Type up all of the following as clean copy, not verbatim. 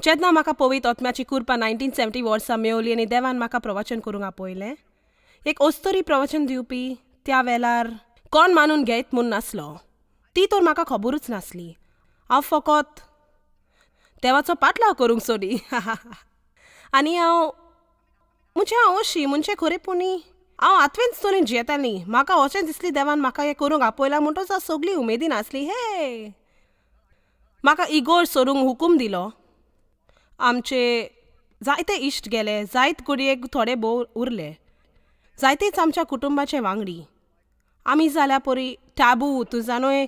जेन्ना म्हाका पवित्र आत्म्याची कुरपा 1970 वर्सां मेवली आनी देवान म्हाका प्रवचन करूंक आपयलें, एक अस्तोरी प्रवचन दिवपी त्या वेळार कोण मानून घेत म्हूण नासलो. ती तर म्हाका खबरूच नासली. हांव फकत देवाचो पाटलाव करूंक सोदी. आनी हांव म्हणजे हांव अशी म्हणजे खरेपणी हांव आतवेंच तरेन जियेताली. म्हाका अशें दिसली देवान म्हाका हें करूंक आपयलां म्हणटच हांव सगळी उमेदीन आसली. हे म्हाका इगोर्ज सोडूंक हुकूम दिलो. आमचे जायते इश्ट गेले, जायत घडयेक थोडे भोव उरले, जायतेच आमच्या कुटुंबाचे वांगडी. आमी जाल्या परी टॅबू तूं जाणोय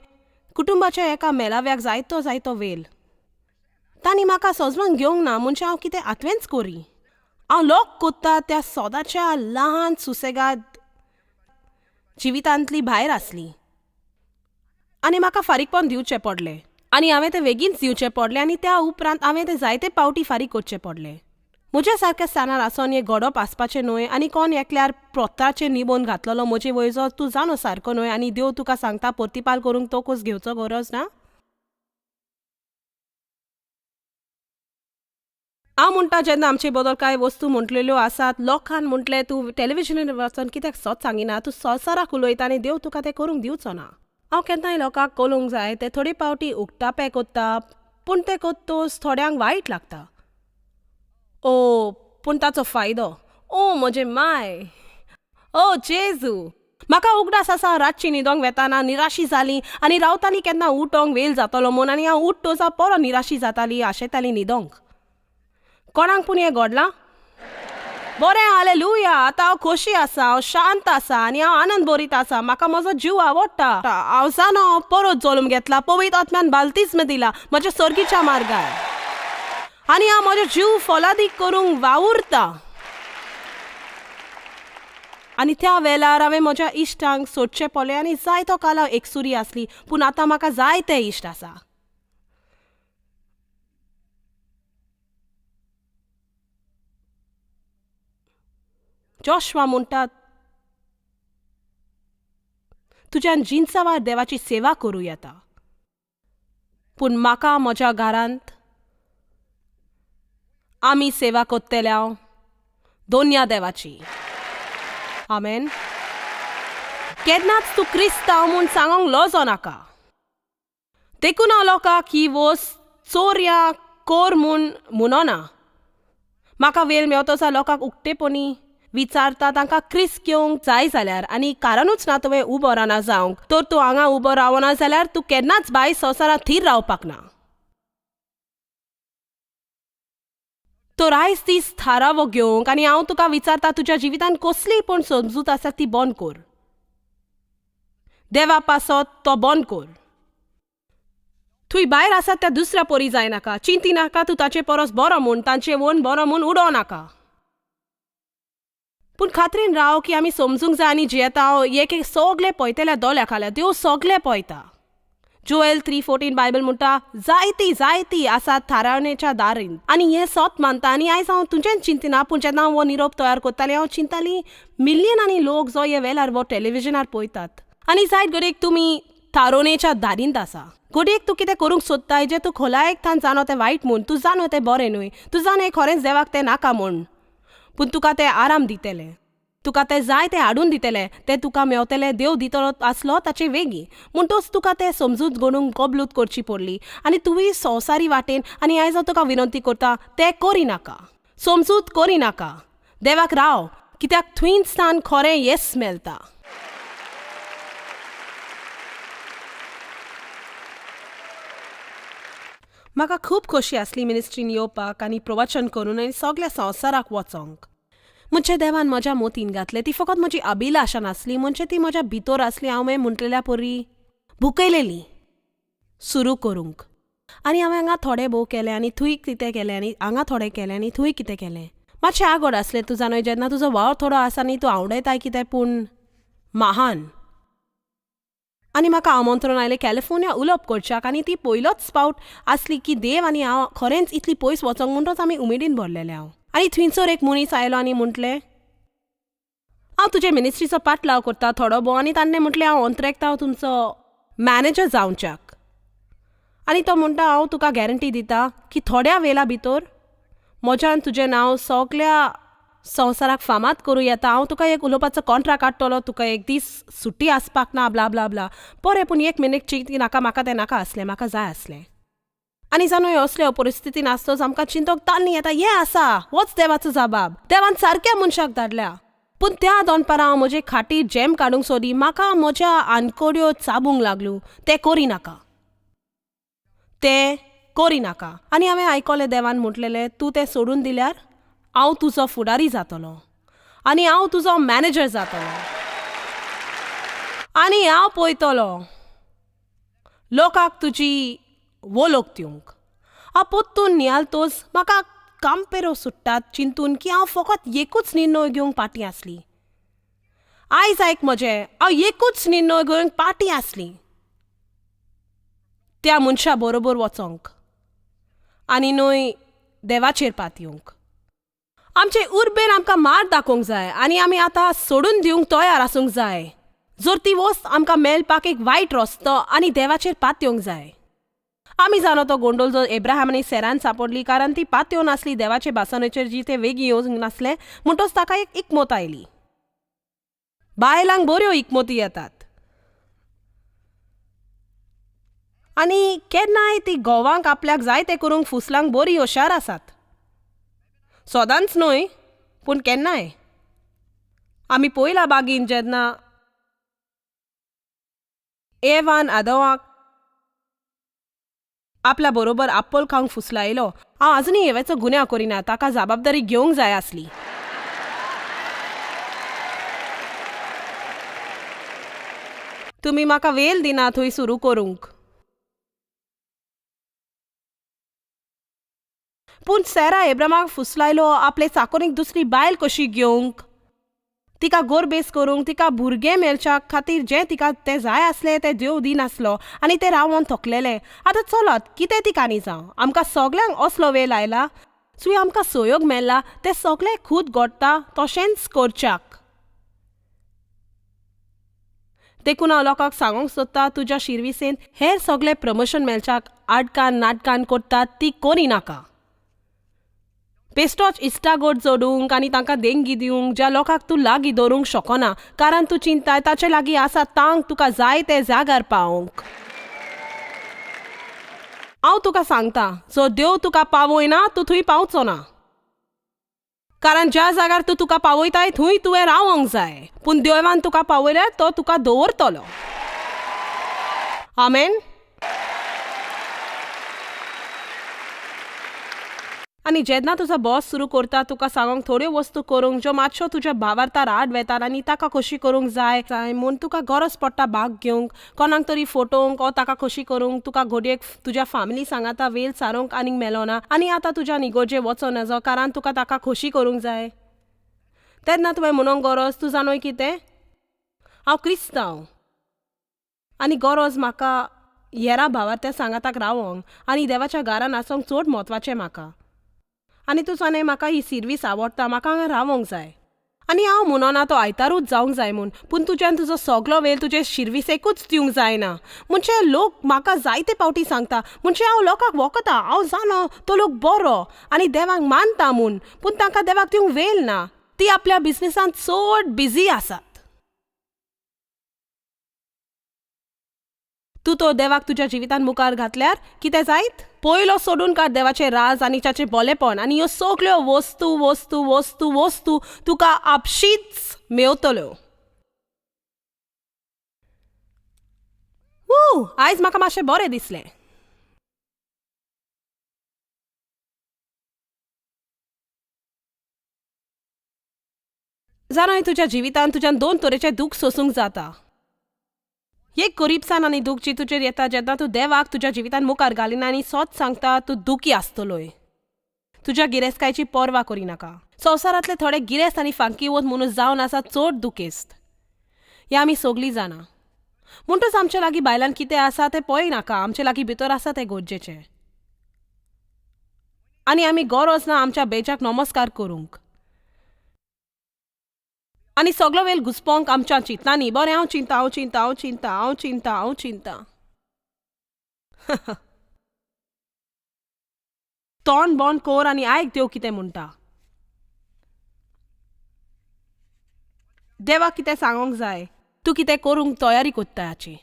कुटुंबाच्या एका मेळाव्याक जायतो जायतो वेल. तांणी म्हाका सजमान घेवंक ना म्हणजे हांव कितें आतवेंच करी. हांव लोक कोत्ता त्या सोदाच्या ल्हान सुसेगाद जिवितांतली भायर आसली आनी म्हाका फारीकपण दिवचें पडलें. आनी हांवें तें बेगीनच दिवचें पडलें आनी त्या उपरांत हांवें तें जायते पावटी फारीक करचें पडलें. म्हज्या सारक्या स्थानार आसोन हें घडप आसपाचें न्हय आनी कोण एकल्यार प्रोताचेर निबोवन घातलेलो म्हजे वयजो तूं जाणो सारको न्हय आनी देव तुका सांगता प्रतिपाल करूंक तोकूच घेवचो गरज ना. हांव म्हणटा जेन्ना आमचे बदल कांय वस्तू म्हटलेल्यो आसात, लोकान म्हटलें तूं टॅलिविजनार वचोन कित्याक सत सांगिना, तूं संवसाराक उलयता आनी देव तुका तें करूंक दिवचो ना. हांव केन्नाय लोकांक कळूंक जाय ते थोडे पावटी उक्तापे कोत्ता पूण ते कोत्तोस थोड्यांक वायट लागता. ओ पूण ताचो फायदो. ओ म्हजें माय, ओ जेजू, म्हाका उगडास आसा रातची न्हिदोंक वेताना निराशी जाली आनी रावताली केन्ना उठोंक वेल जातलो म्हूण आनी हांव उठ्ठोच हांव परत निराशी जाताली, आशेताली न्हिदोंक. कोणाक पूण हें घडलां? बरें, हालेलुया, आतां हांव खोशी आसा, हांव शांत आसा आनी हांव आनंद भरीत आसा. म्हाका म्हजो जीव आवडटा. हांव जाणा हांव परत जल्म घेतला, पवित्र आत्म्यान बालतीज्म दिला म्हज्या सर्गीच्या मार्गार आनी हांव म्हजो जीव फलादीक करूंक वावुरता. आनी त्या वेळार हांवें म्हज्या इश्टांक सोदचें पडलें आनी जायतो काल हांव एकसुरी आसली, पूण आतां म्हाका जायते इश्ट आसा. जॉशवा म्हणटात तुज्यान जिन्सावार देवाची सेवा करूं येता, पूण म्हाका म्हज्या घरांत आमी सेवा करतल्या दोनया देवाची. आमेन. केन्नाच तूं क्रिस्तांव म्हूण सांगूंक लजो नाका. देखून हांव लोकांक ही वस्त चोरया कोर म्हूण म्हणना. म्हाका वेळ मेवतोच लोकांक उक्तेपणी विचारता तांकां क्रिस्त घेवंक जाय जाल्यार आनी कारणूच ना तुवें उबो रावना जावंक, तर तूं हांगा उबो रावना जाल्यार तूं केन्नाच भायर संवसारांत थीर रावपाक ना. तर आयज दीस थारावो घेवंक आनी हांव तुका विचारता तुज्या जिवितांत कसलीय पूण समजूत आसा ती बंद कर. देवा पासत तो बंद कर. थंय भायर आसा त्या दुसऱ्या परी जायनाका, चिंती नाका तूं ताचे परस बरो म्हूण, तांचे वोन बरो म्हूण उडोवं नाका. पूण खात्रीन राव की आमी समजूंक जाय आनी जियेता एक एक सगळे पळयतल्या दोळ्या खाल्या देव सगळे पळयता. जोएल 3:14 बायबल म्हणटा जायती जायती आसात थारावणेच्या दारीन आनी हें सत मानता. आनी आयज हांव तुजेंच चिंतिना, पूण जेन्ना हांव हो निरोप तयार करतालें हांव चिंताली मिलियनांनी लोक जो हे वेळार वो टॅलिविजनार पळयतात आनी जायत घडयेक तुमी थारोवणेच्या दारींत आसा. घडयेक तूं कितें करूंक सोदताय जें तूं खोलायेक थावन जाणो तें वायट म्हूण, तूं जाणो तें बरें न्हय, तूं जाणो खरेंच देवाक तें नाका म्हूण, पूण तुका तें आराम दितलें, तुका तें जाय तें हाडून दितलें, तें तुका मेवतलें, देव दितलो आसलो ताचे वेगीं. म्हणटोच तुका तें समजूत घडूंक कबलूत करची पडली आनी तुवें संवसारी वाटेन. आनी आयज हांव तुका विनंती करता तें करिनाका, समजूत करिनाका, देवाक राव, कित्याक थंयच स्थान खरें येस मेळटा. म्हाका खूब खोशी आसली मिनिस्ट्रीन येवपाक आनी प्रवचन करून आनी सगळ्या संवसाराक वचोंक. म्हणजे देवान म्हज्या मोतीन घातलें ती फकत म्हजी अभिलाशा नासली, म्हणजे ती म्हज्या भितर आसली. हांव म्हणटल्या परी भुकयलेली सुरू करूंक. आनी हांवें हांगा थोडें भोव केलें आनी थंय कितें केलें आनी हांगा थोडें केलें आनी थंय कितें केलें. मातशें आगोड आसलें तूं जाणा जेन्ना तुजो वावर थोडो आसा न्ही तूं आवडयताय कितें पूण महान. आनी म्हाका आमंत्रण आयलें कॅलिफोर्निया उलोवप करच्याक आनी ती पयलोच फावट आसली की देव आनी हांव खरेंच इतली पयस वचोंक म्हणटच आमी उमेदीन भरलेले हांव. आनी थंयसर एक मनीस आयलो आनी म्हटलें हांव तुजे मिनिस्ट्रीचो पाटलाव करता थोडो भोव. आनी ताणें म्हटलें हांव अंतरेकता हांव तुमचो मॅनेजर जावच्याक. आनी तो म्हणटा, हांव तुका गॅरंटी दिता की थोड्या वेळा भितर म्हज्यान तुजें नांव सगल्या संवसाराक फामाद करूं येता. हांव तुका एक उलोवपाचो कॉन्ट्राक्ट काडटलो, तुका एक दीस सुटी आसपाक ना, ब्ला ब्ला ब्ला. बरें, पूण एक मिनीट चिंत नाका, म्हाका तें नाका आसलें, म्हाका जाय आसलें. आनी जाणू असले परिस्थितीन आसतच आमकां चिंतोक ताल्ली येता, हें आसा होच देवाचो जबाब, देवान सारक्या मनशाक धाडल्या. पूण त्या दनपारां हांव म्हजे खाटीर जॅम काडूंक सोदी, म्हाका म्हज्या आनकोड्यो चाबूंक लागल्यो, तें करी नाका, तें करी नाका. आनी हांवें आयकलें देवान म्हटलेलें, तूं तें सोडून दिल्यार हांव तुजो फुडारी जातलो आनी हांव तुजो मॅनेजर जातलो आनी हांव पळयतलो लोकांक तुजी वोलोक दिवंक. हांव पोत्तून नियालतोच म्हाका कांपेरो सुट्टात चिंतून की हांव फकत एकूच निर्णय घेवंक पाटी आसली. आयज आयक म्हजें, हांव एकूच निर्णय घेवंक पाटी आसली, त्या मनशा बरोबर वचोंक आनी न्हय देवाचेर पातयेवंक. आमचे उर्बेन आमकां मार दाखोवंक जाय आनी आमी आतां सोडून दिवंक तयार आसूंक जाय. जर ती वस्त आमकां मेळपाक एक वायट रस्तो आनी देवाचेर पातयेवंक जाय. आमी जाणो तो गोंडोल जो एब्राहाम आनी सेरान सापडली, कारण ती पातयेवन नासली देवाचे भासणाचेर, जी ते वेगीं येवंक नासले, म्हणटच ताका एक इकमत आयली. बायलांक बऱ्यो इकमती येतात आनी केन्नाय ती घोवांक आपल्याक जाय तें करूंक फुसलांक बरी हुशार आसात. सदांच न्हय, पूण केन्नाय. आमी पयला बागीन जेन्ना एवान आदवाक आपल्या बरोबर आप्पल खावंक फुसलायलो, हांव आजुनूय हेवेचो गुन्यांव करिना, ताका जबाबदारी घेवंक जाय आसली. तुमी म्हाका वेल दिना थंय सुरू करूंक. पूण सेरा एब्रामाक फुसलायलो आपले चाकोरीक दुसरी बायल कशी घेवंक, तिका गोरबेस करूंक, तिका भुरगें मेळच्या खातीर जें तिका तें जाय आसलें तें देव दिनासलो आनी तें रावोन थकलेलें. आतां चलत कितें ती काणी जावं, आमकां सगल्यांक असलो वेळ आयला, सुय आमकां सहयोग मेळ्ळा तें सगळें खूद घडटा तशेंच करच्याक. देखून हांव लोकांक सांगूंक सोदता, तुज्या शिरविसेंत हेर सगळे प्रमोशन मेळच्याक आडकान नाटकान करतात ती करी नाका. बेश्टोच इश्टागोट जोडूंक आनी तांकां देणगी दिवंक ज्या लोकांक तूं लागीं दवरूंक शकना, कारण तूं चिंताय ताचे लागीं आसा तांक तुका जाय ते जाग्यार पावोवंक. हांव तुका सांगता, जो देव तुका पावयना तूं थंय पावचो ना, कारण ज्या जाग्यार तूं तुका पावयताय थंय तुवें रावोंक जाय, पूण देवान तुका पावयल्यार तो तुका दवरतलो. आमेन. आनी जेन्ना तुजो बॉस सुरू करता तुका सांगोंक थोड्यो वस्तू करूंक ज्यो मातश्यो तुज्या भावार्थार आड वेतात आनी ताका खोशी करूंक जाय जाय म्हूण तुका गरज पडटा भाग घेवंक, कोणाक तरी फटोवंक ओ ताका खोशी करूंक, तुका घडयेक तुज्या फामिली सांगाता वेल सारोवंक आनीक मेलोना आनी आतां तुज्या निगोजे वचो नजो कारण तुका ताका खोशी करूंक जाय, तेन्ना तुवें म्हणूंक गरज, तूं जाणोय कितें, हांव क्रिस्तांव आनी गरज म्हाका हेरां भावार्थ्या सांगाताक रावोंक आनी देवाच्या घरान आसोंक चड म्हत्वाचें म्हाका, आनी तूं जाणा म्हाका ही सिर्वीस आवडटा, म्हाका हांगा रावोंक जाय. आनी हांव म्हणना तो आयतारूच जावंक जाय म्हूण, पूण तुज्यान तुजो सगलो वेळ तुजे शिर्विसेकूच दिवंक जायना. म्हणजे लोक म्हाका जायते फावटी सांगता, म्हणजे हांव लोकांक वखता, हांव जाणो तो लोक बरो आनी देवाक मानता म्हूण, पूण तांकां देवाक दिवंक वेळ ना, ती आपल्या बिजनेसान चड बिजी आसात. तूं तो देवाक तुज्या जिवितान मुखार घातल्यार कितें जायत? पयलो सोडून काड देवाचें राज आनी ताचें बोलेपण आनी ह्यो सगल्यो वस्तू वस्तू वस्तू वस्तू तुका आपशींच मेवतल्यो. वू, आयज म्हाका मातशें बरें दिसलें. जाणा तुज्या जिवितान तुज्यान दोन तरेचें दूख सोसूंक जाता. एक गरीबसान आनी दूख जी तुजेर येता जेन्ना तूं देवाक तुज्या जिवितान मुखार घालिना आनी सोत सांगता तूं दुखी आसतलोय. तुज्या गिरेस्तकायेची पर्वा करिनाका. संवसारांतले थोडे गिरेस्त आनी फांकीवंत म्हणून जावन आसा चड दुखेस्त, हें आमी सगलीं जाणा. म्हणटच आमचे लागीं बायलान कितें आसा तें पळयनाका, आमचे लागीं भितर आसा तें गरजेचें आनी आमी गरज ना आमच्या बेजाक नमस्कार करूंक आनी सगलो वेळ घुसपोंक आमच्या चिंतनांनी. बरें, हांव चिंता हांव चिंता हांव चिंता हांव चिंता हांव चिंता. तोंड बोंद कोर आनी आयक देव कितें म्हणटा. देवाक कितें सांगोंक जाय, तूं कितें करूंक तयारी कोत्ता हाची.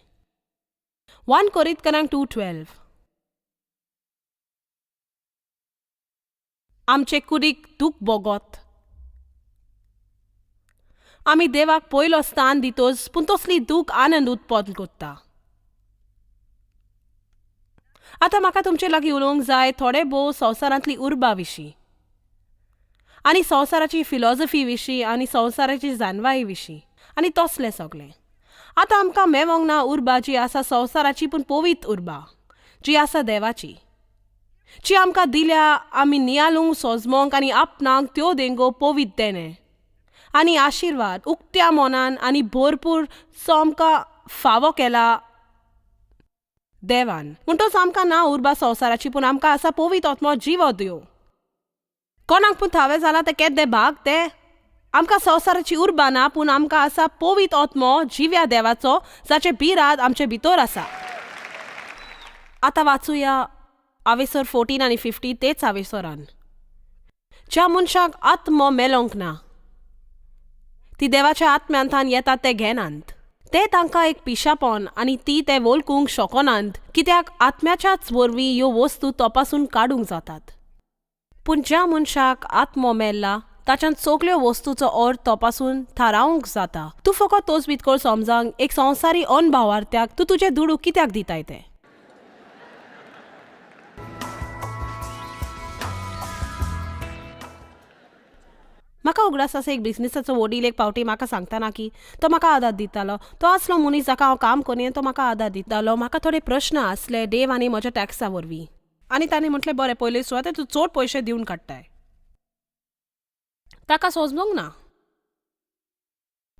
1 कोरिंतकारांक 2:12. आमचे कुडीक दूख भोगत आमी देवाक पयलो स्थान दितोच, पूण तसली दूख आनंद उत्पन्न कोत्ता. आतां म्हाका तुमचे लागीं उलोवंक जाय थोडे भोव संवसारांतली उर्बा विशीं आनी संवसाराची फिलॉसॉफी विशीं आनी संवसाराची जानवाय विशीं आनी तसलें सगळें. आतां आमकां मेवोंक ना उर्बा जी आसा संवसाराची, पूण पवित्र उर्बा जी आसा देवाची, जी आमकां दिल्या आमी नियालूंक सोजमोंक आनी आपणाक त्यो देंगो पवित्र देणें आनी आशिर्वाद उक्त्या मनान आनी भरपूर सो आमकां फावो केला देवान. म्हणटच आमकां ना उर्बा संवसाराची, पूण आमकां आसा पवित्र आत्मो जिवो दिव. कोणाक पूण थावें जालां तें केद्दें भाग तें. आमकां संवसाराची उर्बा ना, पूण आमकां आसा पवित्र आत्मो जिव्या देवाचो, जाचें बिराद आमचे भितर आसा. आतां वाचुया आवेसर 14 आनी 15 तेच आवेसरान. ज्या मनशाक आत्मो मेलोंक ना, ती देवाच्या आत्म्यांतान येतात ते घेनात. ते तांकां एक पिशापण आनी ती ते वळखूंक शकनात, कित्याक आत्म्याच्याच वरवीं ह्यो वस्तू तपासून काडूंक जातात. पूण ज्या मनशाक आत्मो मेल्ला ताच्यान सगल्यो वस्तूचो अर्थ तपासून थारावंक जाता. तूं फकत तोच भितर समजांक एक संवसारी अनभावार्थ्याक तूं तुजे दुडू कित्याक दिताय ते. म्हाका उगडास आसा एक बिजनेसाचो वडील एक पावटी म्हाका सांगतना की तो म्हाका आदार दितालो. तो आसलो मनीस जाका हांव काम करून तो म्हाका आदार दितालो. म्हाका थोडे प्रश्न आसले देव आनी म्हज्या टॅक्सा वरवीं, आनी ताणें म्हटलें बरें पयले सुवातेर तूं चड पयशे दिवन काडटाय. ताका सोजमूंक ना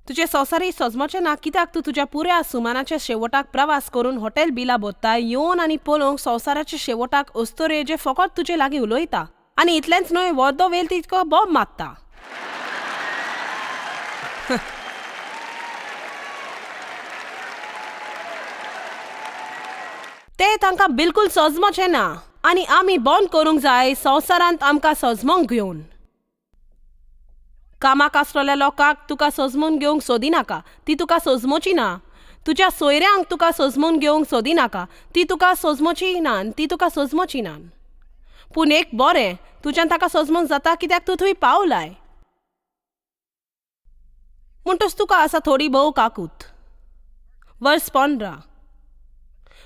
तुजें संवसारी सोजमोचें ना, कित्याक तूं तुज्या पुऱ्या सुमानाच्या शेवटाक प्रवास करून हॉटेल बिलां भरताय येवन आनी पळोवंक संवसाराच्या शेवटाक अस्तुरे जे फकत तुजे लागीं उलयता आनी इतलेंच न्हय वर्दो वेल तितको बोब मारता. ते तांकां बिलकूल सोजमोचें ना आनी आमी बंद करूंक जाय संवसारांत आमकां सोजमोंक घेवन. कामाक आसलेल्या लोकांक तुका सोजमून घेवंक सोदिनाका, ती तुका सोजमोची ना. तुज्या सोयऱ्यांक तुका सोजमून घेवंक सोदिनाका, ती तुका सोजमोची ना, ती तुका सोजमोची ना. पूण एक बरें तुज्यान ताका सोजमूंक जाता, कित्याक तूं थंय पावलाय. म्हणटच तुका आसा थोडी भोव काकूत. वर्स 15.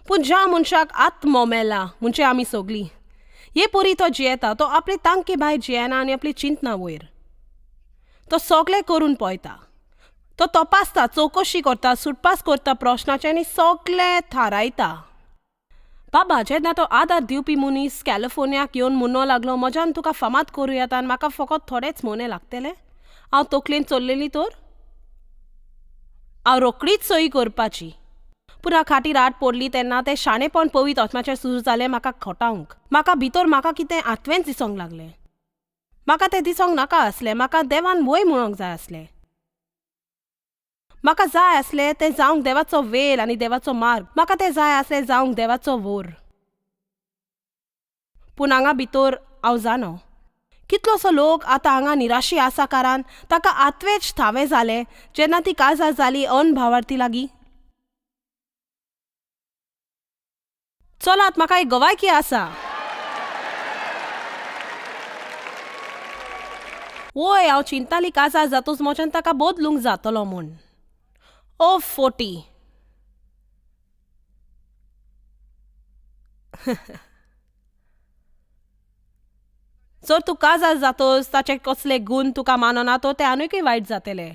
पूण ज्या मनशाक आत्मो मेला म्हणजे आमी सगलीं हे परी तो जियेता, तो आपले तांके भायर जियेना आनी आपली चिंतना वयर तो सगळें करून पळयता. तो तपासता, चवकशी करता, सुटपास करता प्रश्नाचे आनी सगळें थारायता. बाबा जेन्ना तो आदार दिवपी मनीस कॅलिफोर्नियाक येवन म्हणूंक लागलो म्हज्यान तुका फामाद करूं येता आनी म्हाका फकत थोडेच म्हयने लागतले, हांव तकलेन चल्लेली तर हांव रोखडीच सही करपाची. पूण हांव खाटी रात पडली तेन्ना तें शाणेपण पवित्र आत्म्याचें सुरू जालें म्हाका खोटावंक. म्हाका भितर म्हाका कितें आत्वेंच दिसोंक लागलें. म्हाका तें दिसोंक नाका आसलें, म्हाका देवान वय म्हणोंक जाय आसलें. म्हाका जाय आसलें तें जावंक देवाचो वेल आनी देवाचो मार्ग. म्हाका तें जाय आसलें जावंक देवाचो वोर. पूण हांगा भितर हांव जाणो कितलोसो लोक आतां हांगा निराशी आसा, कारण ताका आत्वेच थावें जालें जेन्ना ती काजार जाली अनभावार्थी लागीं. चलात म्हाका एक गवायकी आसा. वय हांव चिंताली काजार जातूच म्हज्यान ताका बदलूंक जातलो म्हूण. ओ 40. जर तूं काजार जातोच ताचे कसले गूण तुका मानना तर ते आनीकय वायट जातले.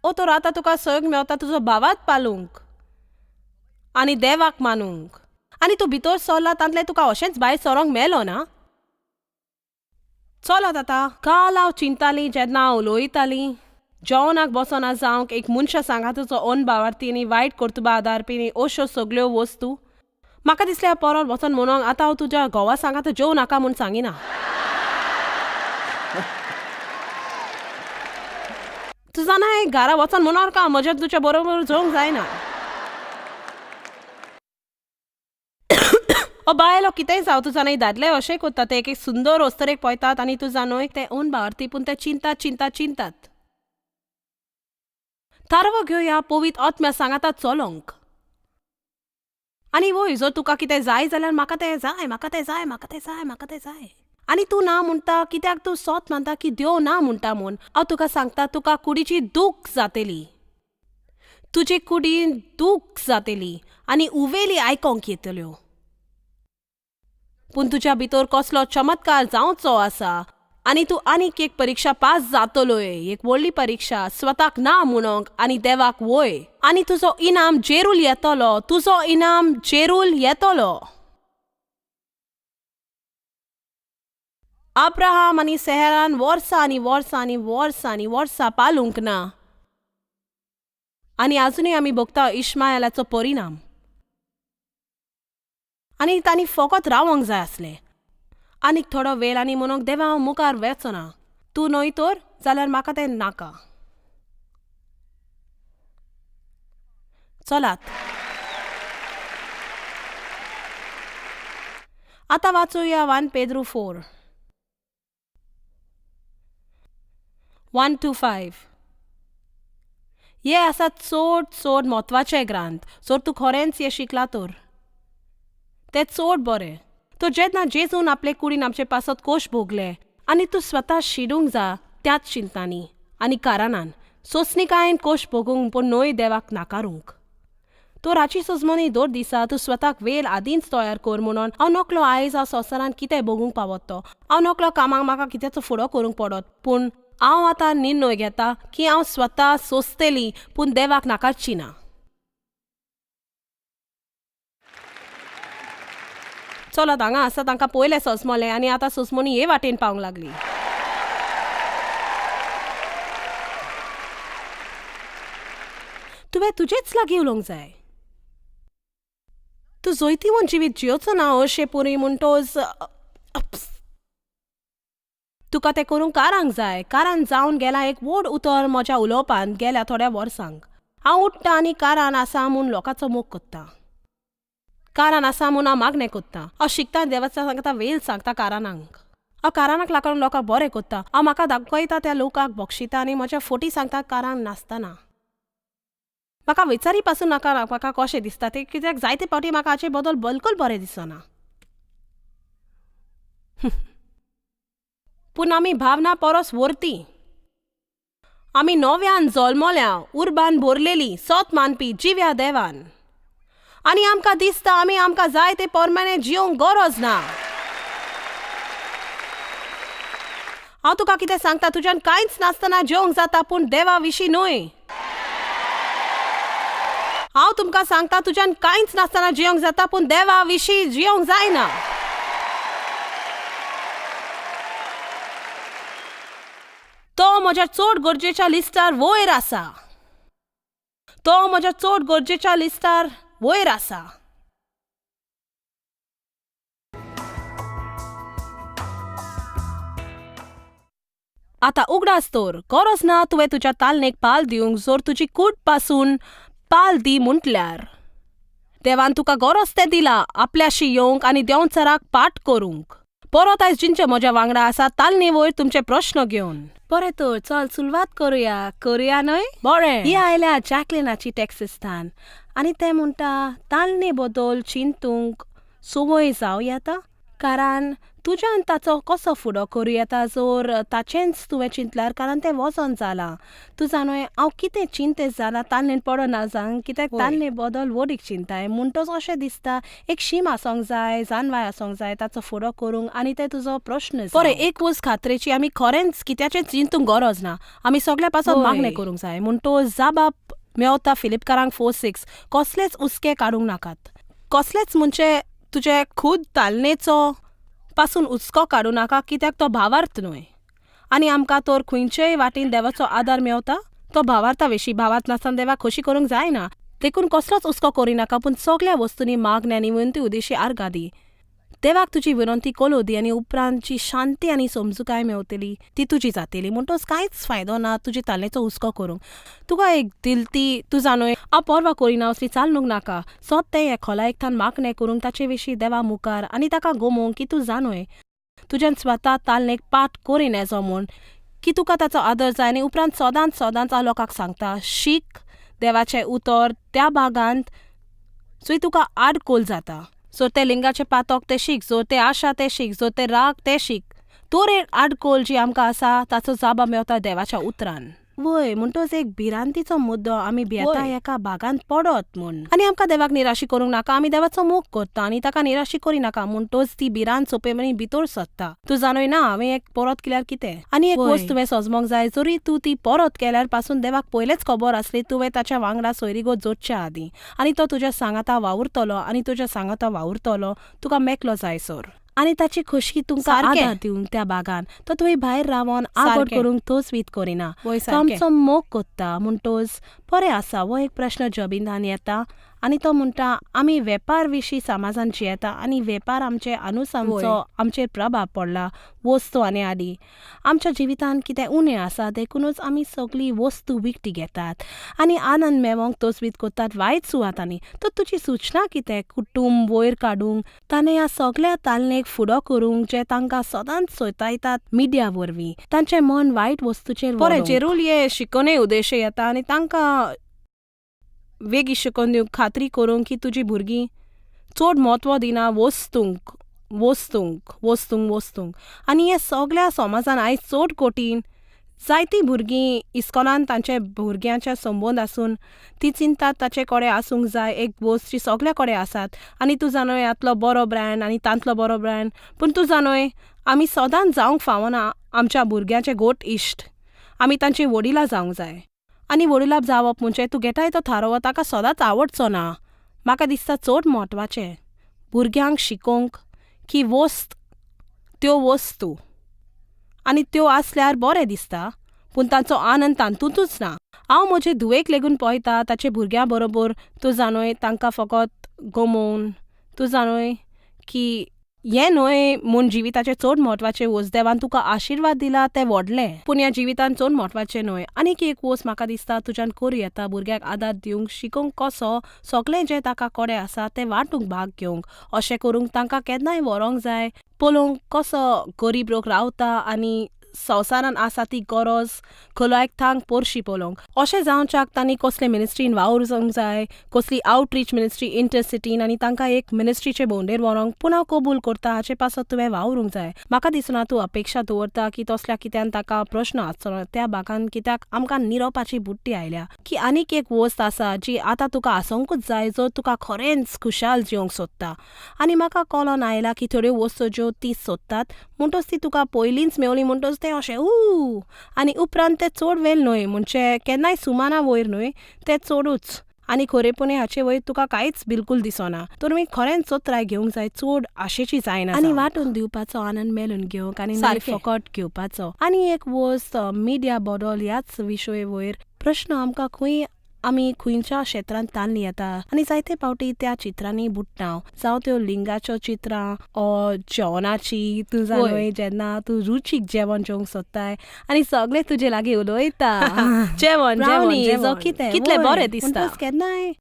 ओ तर आतां तुका सयोग मेवता तुजो भावात पालूंक आनी देवाक मानूंक, आनी तूं भितर सरला तांतलें तुका अशेंच भायर सरोंक मेलो ना. चलात आतां. काल हांव चिंताली जेन्ना हांव उलयताली जेवणाक बसना जावंक एक मनशा सांगा तुजो अनभावार्थी आनी वायट कर्तुबां आदारपी आनी अश्यो सगल्यो वस्तू. म्हाका दिसलें परत वचोन म्हणोंक आतां हांव तुज्या घोवा सांगात जेवं नाका म्हूण सांगिना. तूं जाणाय घरा वचोन म्हणोन का म्हज्या तुज्या बरोबर जेवंक जायना. ओ बायलो कितेंय जावं, तूं जाणय दादले अशें कोत्ता, ते एक एक सुंदर अस्तरेक पळयतात आनी तूं जाणय ते ओन बावरती, पूण ते चिंतात चिंतात चिंतात. थारवो घेवया पवित्र आत्म्या सांगाता चलोंक. आनी वय, जर तुका कितें जाय जाल्यार म्हाका तें जाय, म्हाका तें जाय, म्हाका तें जाय, म्हाका तें जाय. आनी तूं ना म्हणटा कित्याक तूं सोत मानता की देव ना म्हणटा म्हूण. हांव तुका सांगता, तुका कुडीची दूख जातली, तुजे कुडीन दूख जातली आनी उवेली आयकोंक येतल्यो. पूण तुज्या भितर कसलो चमत्कार जावचो आसा आनी तूं आनीक एक परिक्षा पास जातलोय, एक व्हडली परिक्षा, स्वताक ना म्हणोंक आनी देवाक वय. आनी तुजो इनाम जेरूल येतलो, तुजो इनाम जेरूल येतलो. अब्राहम आनी सेहरान वर्सां आनी वर्सां आनी वर्सां आनी वर्सां पालूंक ना आनी आजुनूय आमी भोगता इश्मायलाचो परिणाम. आनी तांणी फकत रावंक जाय आसलें आनीक थोडो वेळ आनी म्हणूंक, देवा हांव मुखार वचना, तूं न्हय तर जाल्यार म्हाका तें नाका. चलात आतां वाचुया 1 पेद्रू 4 1 to 5. हे आसा चड चड म्हत्वाचे ग्रांथ, जर तूं खरेंच हें शिकला तर तें चड बरें. तर जेन्ना जेजून आपले कुडीन आमचे पासत कोश भोगले आनी तूं स्वता शिडूंक जा त्याच चिंतांनी आनी कारणान सोंसणिकायेन कोश भोगूंक, पूण न्हय देवाक नाकारूंक. तर हाची सजमणी दर दिसा तूं स्वताक वेळ आदींच तयार कर म्हणून हांव नकलो आयज हांव संवसारांत कितें भोगूंक पावत तो, हांव नकलो कामाक म्हाका कित्याचो फुडो करूंक पडत, पूण हांव आतां निर्णय घेता की हांव स्वता सोंसतली, पूण देवाक नाकारची ना. चलत हांगा आसा तांकां पयलें सोंसमलें आनी आतां सोंसमणी हे वाटेन पावंक लागली. तुवें तुजेच लागीं उलोवंक जाय. तूं जैतिवंत जिवीत जियोचो ना अशें पुरी म्हणटोच तुका तें करूंक कारांक जाय. कारान जावन गेलां एक व्हड उतर म्हज्या उलोवपांत गेल्या थोड्या वर्सांक. हांव उठ्ठा आनी कारान आसा म्हूण लोकांचो मोग कोत्ता, कारान आसा म्हूण हांव मागणें कोत्ता, हांव शिकता देवाचा सांगता वेल सांगता कारानांक, हांव कारानाक लागून लोकांक बरें कोत्ता, हांव म्हाका दाखयता त्या लोकांक बक्षिता आनी म्हज्या फोटी सांगता कारान नासतना. म्हाका विचारी पासून नाका म्हाका कशें दिसता तें, कित्याक जायते फावटी म्हाका हाचे बदल बिलकूल बरें दिसना. पूण आमी भावना परस वरती, आमी नव्यान जल्मल्या, उर्बान भरलेली, सत मानपी जिव्या देवान, आनी आमकां दिसता आमी आमकां जाय ते परमाणे जियोंक गरज ना. हांव तुका कितें सांगता, तुज्यान कांयच नासतना जेवंक जाता, पूण देवा विशीं न्हय. हांव तुमकां सांगता, तुज्यान कांयच नासतना जियोंक जाता, पूण देवा विशीं जियोंक जायना. तो म्हज्या चड गरजेच्या लिस्टार वयर आसा, तो म्हज्या चड गरजेच्या लिस्टार वयर आसा. आतां उगडास तर, गरज ना तुवें तुज्या तालनेक पाल दिवंक, जर तुजी कूड पासून पाल दी म्हटल्यार देवान तुका गरज तें दिला आपल्याशी येवंक आनी देंवचाराक पाठ करूंक. परत आयज जिंचे म्हज्या वांगडा आसा तालने वयर तुमचे प्रश्न घेवन. बरें तर चल सुरवात करुया, करुया न्हय? बरें. ही आयल्या जॅकलिनाची टॅक्सिस्तान आनी तें म्हणटा तालने बदल चिंतूंक संवय जावं येता, कारण तुज्यान ताचो कसो फुडो करूं येता जर ताचेंच तुवें चिंतल्यार, कारण तें वजन जालां. तूं जाणय हांव कितें चिंतेत जालां तालनेन पडना जावंक, कित्याक तालने बदल व्हडीक चिंताय म्हणटच अशें दिसता एक शीम आसूंक जाय, जानवाय आसूंक जाय ताचो फुडो करूंक, आनी तें तुजो प्रश्न. बरें, एक वस्त खात्रेची, आमी खरेंच कित्याचें चिंतूंक गरज ना, आमी सगळ्या पासत मागणें करूंक जाय. म्हणटच जाबाब मेवता फिलिपकारांक 4:6, कसलेच हुस्के काडूंक नाकात, कसलेच म्हणजे तुजे खूद तालनेचो पासून हुस्को काडूं नाका, कित्याक तो भावार्थ न्हय. आनी आमकां तर खंयचेय वाटेन देवाचो आदार मेवता तो भावार्था विशीं, भावार्थ नासतना देवाक खोशी करूंक जायना, देखून कसलोच हुस्को करिनाका, पूण सगल्या वस्तूंनी मागण्या आनी विनंती उदेशी आर्गां दी. देवाक तुजी विनंती कळूं दी आनी उपरांत जी शांती आनी समजुकाय मेवतली ती तुजी जातली. म्हणटोच कांयच फायदो ना तुजी तालनेचो हुस्को करूंक. तुका एक दिलती तूं जाणूय हांव पर्वा करिना असली चालणूक नाका. सोद तें खोलायेक थावन मागणें करूंक ताचे विशीं देवा मुखार आनी ताका गमोवंक की तूं जाणूय तुज्यान स्वता तालनेक पाठ करी नेजो म्हूण की तुका ताचो आदर जाय. आनी उपरांत सदांच सदांच हांव लोकांक सांगता, शीक देवाचें उतर त्या भागांत सो तुका आडकोल जाता. सो तें लिंगाचें पातक तें शीक, जर तें आशा तें शीक, जर तें राग तें शीक. तर एक आडकोल जी आमकां आसा ताचो जाबा मेवता देवाच्या उतरान. वय, म्हणटोच एक भिरांतीचो मुद्दो, आमी भियेता एका भागांत पडत म्हूण. आनी आमकां देवाक निराशी करूंक नाका. आमी देवाचो मोग करता आनी ताका निराशी करी नाका. म्हणटोच ती भिरांत सोंपेपणी भितर सरता. तूं जाणूय ना हांवें एक परत केल्यार कितें. आनी एक वस्त तुवें सजमोंक जाय, जरी तूं ती परत केल्यार पासून देवाक पयलेंच खबर आसली तुवें ताच्या वांगडा सोयरीगत जोडच्या आदीं. आनी तो तुज्या सांगाता वावुरतलो आनी तुज्या सांगाता वावुरतलो तुका मेकलो जायसर. आनी ताची खोशी तुमकां आदार दिवंक त्या बागान तो तुवें भायर रावन आगोड करूंक तोच करिना. तो आमचो मोग कोत्ता. म्हणटोच बरें आसा. हो एक प्रश्न जबिंदान येता आनी तो म्हणटा, आमी वेपार विशीं समाजान जियेता आनी वेपार आमचे अनुसांचो आमचेर प्रभाव पडला वस्तू आनी आदी. आमच्या जिवितांत कितें उणें आसा देखूनच आमी सगळी वस्तू विकती घेतात आनी आनंद मेळोवंक तजवीज करतात वायट सुवातांनी. तर तुजी सुचना कितें कुटूंब वयर काडूंक ताणें ह्या सगळ्या तालनेक फुडो करूंक जे तांकां सदांच सोयतायतात मिडिया वरवीं तांचें मन वायट वस्तूचेर बरें जेरूल हे शिकोवणे उद्देश येता आनी तांकां वेगळी शिकोवन दिवंक खात्री करूंक की तुजी भुरगीं चड म्हत्व दिना वस्तूंक वस्तूंक वस्तूंक वस्तूंक. आनी हे सगळ्या समाजान आयज चड कठीण जायतीं भुरगीं इस्कोलान तांचे भुरग्यांचे संबंद आसून ती चिंतात ताचे कडेन आसूंक जाय एक वस्त जी सगल्या कडेन आसात. आनी तूं जाणूय हातलो बरो ब्रँड आनी तांतलो बरो ब्रँड. पूण तूं जाणूय आमी सदांच जावंक फावना आमच्या भुरग्यांचे गोट इश्ट. आमी तांची वडिलां जावंक जाय. आनी वडिलां जावप म्हणजे तूं घेताय तो थारोवो ताका सदांच आवडचो ना. म्हाका दिसता चड म्हत्वाचें भुरग्यांक शिकोवंक की वस्त त्यो वस्तू आनी त्यो आसल्यार बरें दिसता पूण तांचो आनंद तातूंतच ना. हांव म्हजे धुवेक लेगून पळयता ताचे भुरग्यां बरोबर तूं जाणूय तांकां फकत गमोवन तूं जाणूय की हें न्हय म्हूण जिविताचें चड म्हत्वाचें वस्त. देवान तुका आशिर्वाद दिला तें व्हडलें पूण ह्या जिवितान चड म्हत्वाचें न्हय. आनीक एक वस्त म्हाका दिसता तुज्यान करूं येता भुरग्याक आदार दिवंक शिकोवंक कसो सगळें जें ताका कडेन आसा तें वांटूंक भाग घेवंक. अशें करूंक तांकां केन्नाय व्हरोंक जाय पळोवंक कसो गरीब लोक रावता आनी संवसारान आसा ती गरज खोलायक थांग पोरशी पळोवंक. अशें जावच्याक तांणी कसले मिनिस्ट्रीन वावर जावंक जाय, कसली आवटरीच मिनिस्ट्री इंटरसिटीन आनी तांकां एक मिनिस्ट्रीचे भोंवडेर व्हरोंक. पूण हांव कबूल करता हाचे पासत तुवें वावरूंक जाय. म्हाका दिसना तूं अपेक्षा दवरता की तसल्या कित्यान ताका प्रश्न आसचो ना त्या भागान, कित्याक आमकां निरोपाची बुट्टी आयल्या की आनीक एक वस्त आसा जी आतां तुका आसोंकूच जाय जर तुका खरेंच खुशाल जिवंक सोदता. आनी म्हाका कळोन आयला की थोड्यो वस्तू ज्यो ती सोदतात म्हणटोच ती तुका पयलींच मेवली म्हणटोच तें अशें ऊ आनी उपरांत तें चड वेळ न्हय म्हणजे केन्नाय सुमाना वयर न्हय तें चडूच आनी खरेपणी हाचे वयर तुका कांयच बिलकूल दिसना. तर मी खरेंच चत्राय घेवंक जाय, चड आशेची जायना आनी वांटून दिवपाचो आनंद मेळून घेवंक आनी फकत घेवपाचो. आनी एक वस्त मिडिया बदल ह्याच विशय वयर प्रश्न आमकां खंय आमी खंयच्या क्षेत्रांत ताल्ली येता आनी जायते फावटी त्या चित्रांनी बुडटा, जावं त्यो लिंगाच्यो चित्रां ओ जेवणाची. तूं जाणूय जेन्ना तूं रुचीक जेवण जेवंक सोदताय आनी सगळे तुजे लागीं उलयता जेवण जेवण कितें कितलें बरें दिसता. केन्नाय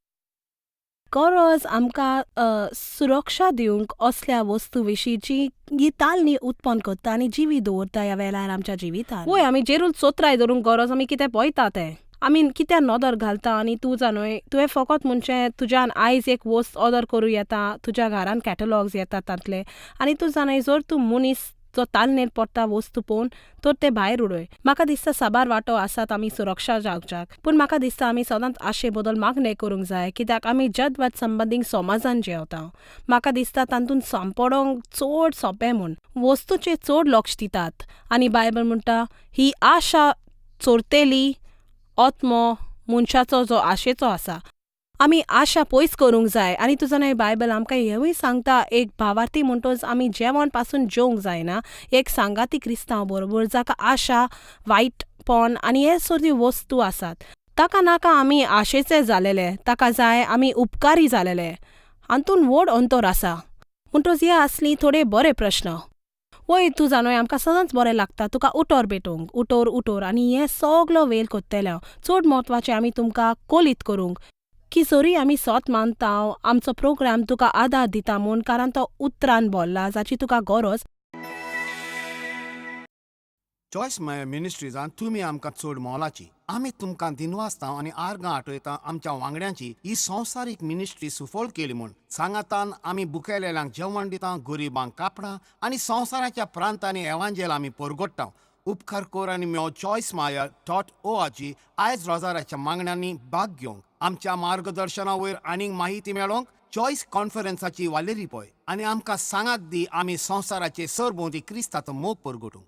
गरज आमकां सुरक्षा दिवंक असल्या वस्तू विशीं जी ही तालनी उत्पन्न करता आनी जिवी दवरता ह्या वेळार आमच्या जिवितांत. वय, आमी जेरूल चोत्राय धरूंक गरज आमी कितें पळयता तें आमी कित्याक नदर घालता. आनी तूं जाणूय तुवें फकत म्हणजे तुज्यान आयज एक वस्त ऑर्डर करूं येता, तुज्या घरान कॅटलॉग्स येतात तांतले आनी तूं जाणूय जर तूं मनीस जो तालनेर पडटा वस्तू पळोवन तर ते भायर उडय. म्हाका दिसता साबार वांटो आसात आमी सुरक्षा जावच्याक, पूण म्हाका दिसता आमी सदांच आशे बदल मागणें करूंक जाय कित्याक आमी जदवाद संबंदीत समाजान जेवता. म्हाका दिसता तातूंत सांपडोंक चड सोंपें म्हूण वस्तूचेर चड लक्ष दितात. आनी बायबल म्हणटा ही आशा चोरतेली आत्मो मनशाचो जो आशेचो आसा. आमी आशा पयस करूंक जाय. आनी तुजो न्हय बायबल आमकां हेंवूय सांगता एक भावार्थी म्हणटोच आमी जेवण पासून जेवंक जायना, एक सांगाती क्रिस्तांव बरोबर जाका आशा वायटपण आनी हे सगळ्यो वस्तू आसात ताका नाका आमी आशेचे जालेले, ताका जाय आमी उपकारी जालेले. हातूंत व्हड अंतर आसा. म्हणटोच हे आसली थोडे बरे प्रश्न. वय, तूं जाणोय, आमकां सदांच बरें लागता तुका उठोर भेटोवंक, उठोर उठोर आनी हें सगलो वेळ कोत्तेलें हांव. चड म्हत्वाचें आमी तुमकां कोलीत करूंक की सरी आमी सोत मानता आमचो प्रोग्राम तुका आदार दिता म्हूण, कारण तो उतरान भरला जाची तुका गरज. चॉयस मायर मिनिस्ट्रीजान तुमी आमकां चड मोलाची. आमी तुमकां दिनवासता आनी आर्गां आठयता आमच्या वांगड्यांची ही संवसारीक मिनिस्ट्री सुफळ केली म्हूण. सांगातान आमी बुकेलेल्यांक जेवण दिता, गरिबांक कापडां आनी संवसाराच्या प्रांतांनी एवांजेल आमी परगट्टा. उपकार कर आनी म्यो choicemeyer.org आयज रोजाराच्या मागण्यांनी भाग घेवंक. आमच्या मार्गदर्शना वयर आनीक माहिती मेळोवंक चॉयस कॉन्फरन्साची वालेरी पळय आनी आमकां सांगात दी आमी संवसाराचे सरभोंवती क्रिस्ताचो मोग परगटूंक.